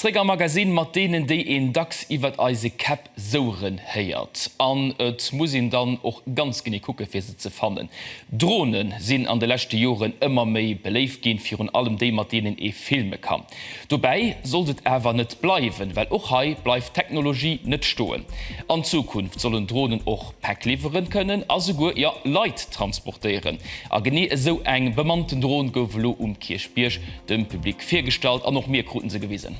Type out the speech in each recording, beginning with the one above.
Zréck am Magasinn mat deenen, déi een dacks iwwert eise Käpp soueren héiert. An et muss een dann och ganz genee kucke fir se ze fannen. Drone sinn an de leschte Joren ëmmer méi beléift ginn, virun allem déi mat deenen ee filme kann. Dobäi sollt et awer net bleiwen, well och hei bleift d'Technologie net stoen. An Zukunft sollen Dronen och Päck liwweren kënnen a souguer, jo, Leit transportéieren. A genee esou eng bemannten Dron gouf elo um Kierchbierg dem Public virgestallt an och mir kruten se gewisen.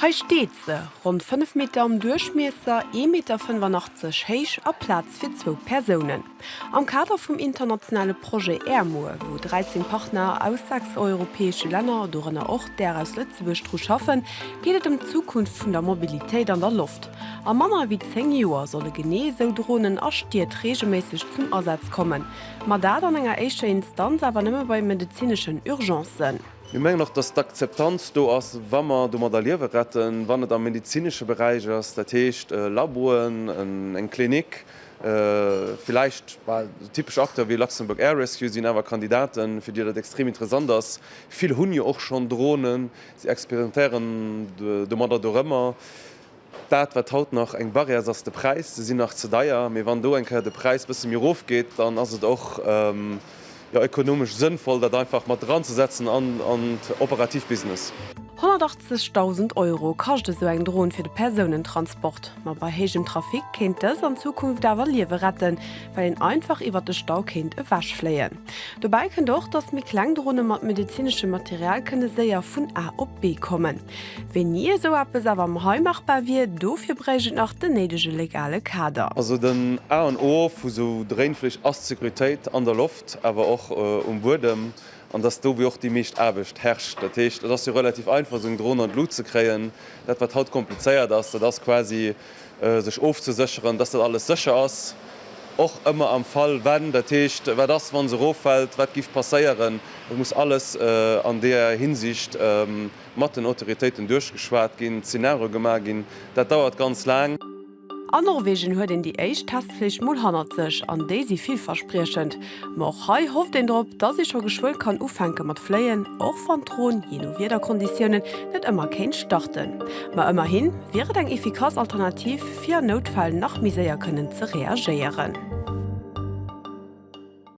Hei steet se, ronn 5 Meter am Duerchmiesser, 1,85 Meter héich a Plaz fir zwou Persounen. Am Kader vum internationale Projet AirMoore, wou 13 Partner aus 6 europäesche Länner, dorënner och där aus Lëtzebuerg, dru schaffen, geet et ëm d'Zukunft vun der Mobilitéit an der Loft. A manner ewéi 10 Joer solle genee esou Dronen a Stied reegelméisseg zum Asaz kommen. Ma dat an enger éischter Instanz awer nëmme bei medezineschen Urgencen. Mir mengen och, dass d'Akzeptanz do ass, wa mer domadder Liewe retten, wann et am medezinesche Beräich ass, dat heescht Laboen, eng Klinik, villäicht typesch Acteure wéi Luxembourg Air Rescue sinn awer Kandidaten, fir déi dat extrem interessant ass. Vill hunn jo och schonn Dronen, si experimentéieren domadder dorëmmer. Dat, wat haut nach eng Barrière ass, ass de Präis. Se sinn nach ze deier. Mee wann do eng Kéier de Präis bësse méi erofgeet, dann ass et och, jo, ökonomesch sënnvoll, dat einfach mat dranzesetzen an d'operativ Business. 180.000 Euro kascht esou eng Dron fir de Persounentransport. Ma bei héijem Trafic kéint dës an Zukunft awer Liewe retten, well een einfach iwwer de Stau kéint ewechfléien. Dobäi kënnt och, datt méi kleng Drone mat medezineschem Material kënne séier vun A op B kommen. Wéini esou eppes awer am hei machbar wier, dofir bréicht et nach den néidege legale Kader. Also den A an O vu sou Dréinflich ass d'Sécuritéit an der Loft, awer och um Buedem, an dass do wou och déi meescht Aarbecht herrscht. Dat heescht, et ass jo relativ einfach esou eng Dron an d'Lut ze kréien. Dat wat haut komplizéiert ass, dat ass quasi sech ofzesécheren, dass dat alles sécher ass, och ëmmer am Fall wenn, dat heescht, wat ass wa se eroffält, wat giff passéieren. Et muss alles an deeër Hinsicht mat den Autoritéiten duerchgeschwat ginn, Zenario gemaach ginn. Dat dauert ganz laang. An Norwegen huet een déi éischt Testflich mol hannert sech an déi si villverspriechend. Ma och hei hofft een drop, dass ee scho geschwënn kann ufänke mat fléien, och wann d'Dron, jee no Wiederkonditiounen, net ëmmer kéint starten. Ma ëmmerhi wier et eng efficace Alternativ, fir an Noutfäll nach méi séier kënnen ze reagéieren.